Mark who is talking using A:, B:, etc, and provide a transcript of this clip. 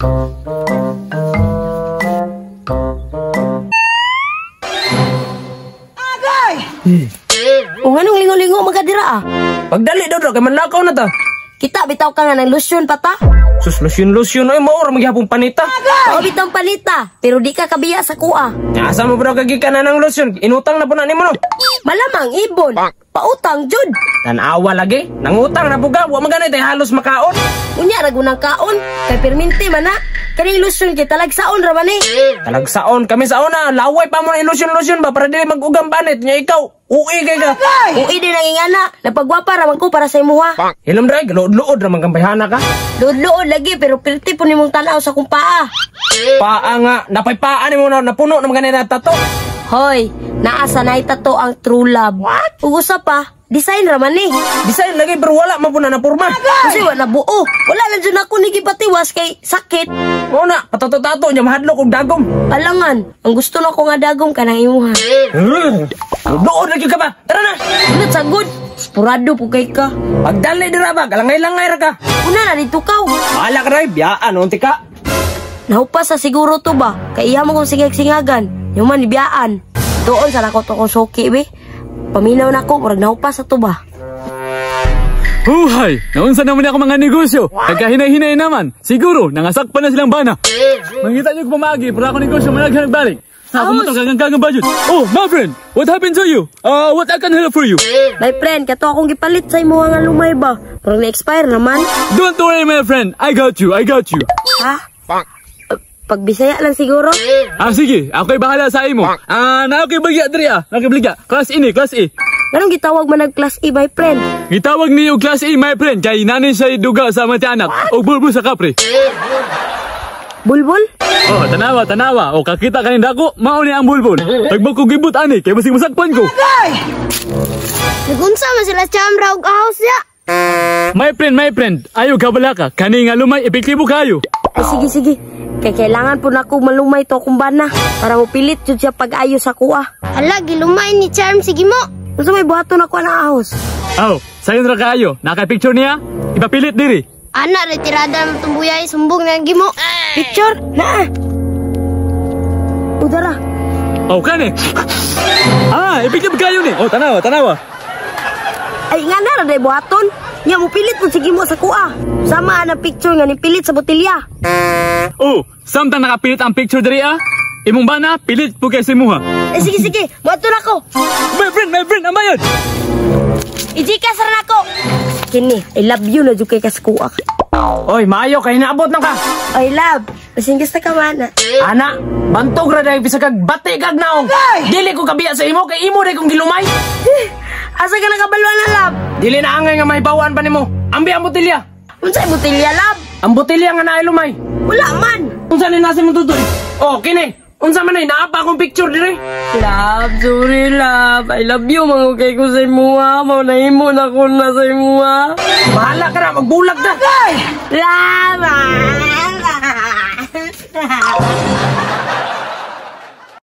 A: O nganong lingo-lingo man ka dira ah?
B: Pagdali daw daw kay manlakaw na ta.
A: Kita bitaw ka nga ng lusyon pa ta.
B: Sus, lusyon-lusyon ay mao ra magyapong panita.
A: Mao bitang panita, pero di ka kabiya sa kuha.
B: Asa mo bro kagikan na ng lusyon? Inutang na po na nimo no.
A: Malamang ibon. Pautang jud.
B: Tanawa lagi, nangutang na buga, wa man ganay tay halos makaon.
A: Unya ra gunang kaon, kay perminti man na. Kaning lusyon kay talagsaon ra man eh.
B: Talagsaon kami sa una, laway pa mo na ilusyon-lusyon ba para dili mag-ugam panit nya ikaw. Uwi kay ka.
A: Uwi din ang ingana, napagwapa ra man ko para sa imuha.
B: Hilom dray, luod-luod ra man kang bayhana ka.
A: Luod-luod lagi pero pirti po nimong tan-aw sa kong paa.
B: Paa nga, napay paa nimo na napuno na man ganay na tato.
A: Hoy, naa sa nay tato ang true love. What? Ug usa pa, design ra man eh.
B: Design lagi pero wala man po na napurma.
A: Kasi wala buo. Wala na dyan ako ni gipatiwas kay sakit.
B: Mao na, patato-tato nya mahadlok og dagom.
A: Alangan, ang gusto na ko nga dagom kanang imuha.
B: Luod lagi ka ba? Tara na.
A: Unat sagod, spurado po kay ka.
B: Pagdali dira ba, galangay-langay ra ka.
A: Una na dito kaw.
B: Bahala ka dray, biyaan unti ka.
A: Nahupas sa siguro to ba? Kay iya mo kong singag-singagan. Yung man ibiyaan. Doon sa nako to kong suki be. Paminaw na ko, murag nahupas sa to ba?
C: Huhay! Naunsa naman ako mga negosyo. Nagkahinay-hinay naman. Siguro, nangasakpan na silang bana. Mangita niyo ko pamagi para ako negosyo managhan balik. Sa ako mo to kagang budget. Oh, my friend, what happened to you? What I can help for you?
A: My friend, kato akong gipalit sa imuha nga lumay ba? Murag na-expire naman.
C: Don't worry, my friend. I got you, I got you.
A: Ha? Pagbisaya lang siguro.
C: Ah, sige, ako'y bahala sa imo. Ah, naa ko'y bagya diri ah. Naa ko'y baligya. Class A ni, class A.
A: Ganong gitawag man nag class A, my friend?
C: Gitawag niyo class A, my friend, kay nanay siya duga sa mati anak og bulbul sa kapre.
A: Bulbul?
C: Oh, tanawa, tanawa. O kakita kanin dako, mao ni ang bulbul. Tagbok ko gibot ani kay basig masakpan ko.
D: Nagunsa man sila chamra og ahos ya.
C: My friend, ayo kabala ka. Kani nga lumay epektibo kayo.
A: Ay, sige, sige. Kay kailangan po na ako malumay to akong bana para mopilit jud siya pag-ayo sa kuha.
D: Hala, gilumay ni Charm sige mo.
A: Unsa may buhaton ako na ahos?
C: Oh, sayon ra kayo. Naka-picture niya? Ipapilit diri.
D: Ana, retirada naman itong buyay, sumbong na ang gimo.
A: Picture? Naa. Udara.
C: Oh, kani. Ah, epektibo kayo ni. Oh, tanawa, tanawa.
A: Ay, nga na ra buhaton. Nya mopilit po sige mo sa kuha. Sama ang picture nga nipilit sa botelya.
C: Oh, samtang nakapilit ang picture diri ah. Imong bana, pilit po kay simuha.
A: Eh, sige, sige. Moadto na ko.
C: My friend, ang bayad.
A: I-Gcash ra nako. Kini, I love you na jud kay kas kuha.
B: Oy, maayo kay naabot na ka.
A: I love. Basin gusto ka man.
B: Ana, bantog ra dahil bisag kag bati kag naong. Dili ko kabiya sa imo kay imo day kong gilumay.
A: Asa ka nakabaluan na, love?
B: Dili na angay nga mahibawan pa nimo. Ambi ang botelya.
A: Unsay botelya, love?
B: Ang botelya nga naay lumay.
A: Wala man.
B: Unsa ni nasa mong tutoy? Oh, kini. Unsa man ay naa pa akong picture dire?
A: Love, sorry love. I love you, mangukay ko sa imuha. Mao na imo na ko na sa imuha.
B: Bahala ka na, magbulag na.
A: Love!